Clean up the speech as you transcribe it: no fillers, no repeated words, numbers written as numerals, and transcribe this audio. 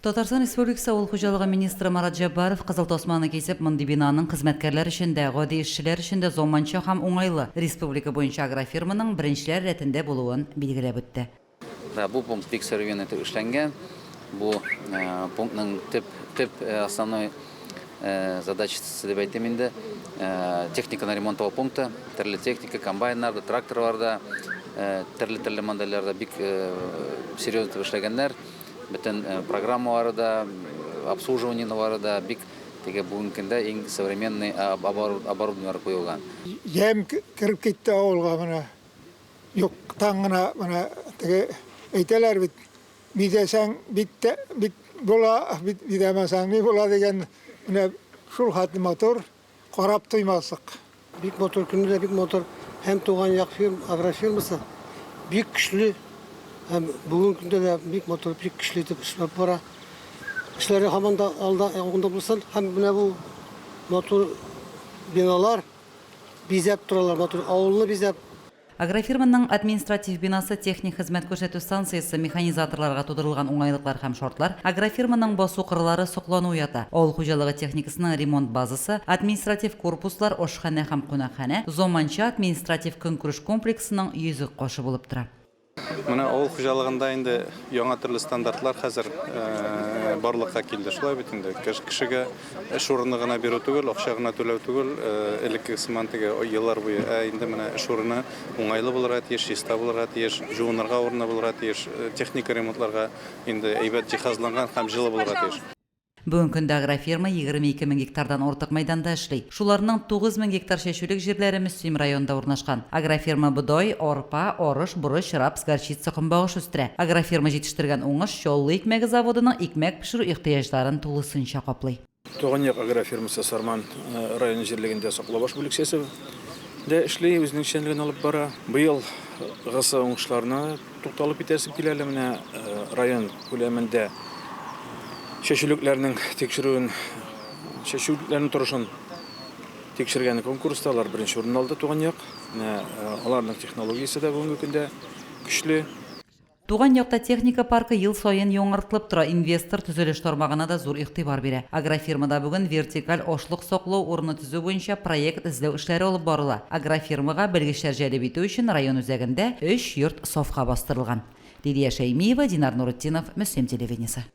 Татарстан Республикасы Авыл хуҗалыгы министры Марат Җәббаров кызыл тасманы кисеп, мондый бинаның хезмәткәрләр өчен дә, гади эшчеләр өчен дә заманча һәм уңайлы, республика буенча агрофирманың беренчеләр рәтендә булуын билгеләп үтте. Да, бу пункт бик современный итеп эшләнгән. Бу пунктның төп, төп основной задачасы дип әйтим инде, техниканы ремонтлау пункты. Төрле техника, комбайннар да, тракторлар да, төрле-төрле модельләр дә бик серьезно итеп эшләгәннәр. Бөтен программалары да, обслуживаниелары да бик теге бүгенге көндә иң современный оборудованиеләр куелган. Ямь кереп китте авылга менә. Юктан гына менә теге әйтәләр бит, бизәсәң бит тә бит була, бит бизәмәсәң ни була дигән, менә шул хәтле матур, карап туймаслык. Бик матур, көне дә бик матур. Һәм Туган як фирм, агрофирмасы бик көчле һәм бүгенге көндә дә бик матур, бик көчле итеп эшләп бара. Эшләре һаман да алда, алгында булсын. Һәм менә бу матур биналар бизәп торалар, матур авылны бизәп. Агрофирманың административ бинасы, техник хезмәт күрсәтү станциясе, механизаторларга тудырылган уңайлыклар һәм шартлар, агрофирманың басу-кырлары соклану уята. Авыл хуҗалыгы техникасының ремонт базасы, административ корпуслар, ашханә һәм кунакханә заманча административ-көнкүреш комплексының йөзек кашы булып тора. Менә авыл хуҗалыгында инде яңа төрле стандартлар хәзер барлыкка килде. Шулай бит инде. Кешегә эш урыны гына бирү түгел, акча гына түләү түгел, элеккеге сыман теге еллар буе. Ә инде менә эш урыны уңайлы булырга тиеш, чиста булырга тиеш, җуынырга урыны булырга тиеш, техника ремонтларга инде әйбәт җиһазланган һәм җылы булырга тиеш. Бүгенге көндә агрофирма 22 мең гектардан артык мәйданда эшли. Шуларның 9 мең гектар чәчүлек җирләре Мөслим районында урнашкан. Агрофирма бодай, арпа, арыш, борыч, рапс, горчица, көнбагыш үстерә. Агрофирма җитештергән уңыш Чаллы икмәге заводының икмәк пешерү ихтыяҗларын тулысынча каплый. Туган як агрофирмасы Сарман районы җирлегендә Саклабаш бүлекчәсе дә эшли, үзенең эшчәнлеген алып бара. Быелгысы уңышларны Тукталып китәсем килә әле менә район күләмендә чәчүлекләрнең тикшерүен, чәчүлекләрнең торышын тикшергән конкурста алар беренче урын алды Туган як. Менә аларның технологиясе дә бүгенге көндә көчле. Туган якта техника паркы ел саен яңартылып тора, инвестор төзелеш тармагына да зур игътибар бирә. Агрофирмада бүген вертикаль ашлык саклау урыны төзү буенча проект эзләү эшләре алып барыла. Агрофирмага белгечләр җәлеп итү өчен район үзәгендә өч йорт сафка бастырылган. Лилия Шәймиева, Динар Нуретдинов, Мөслим телевидениесе.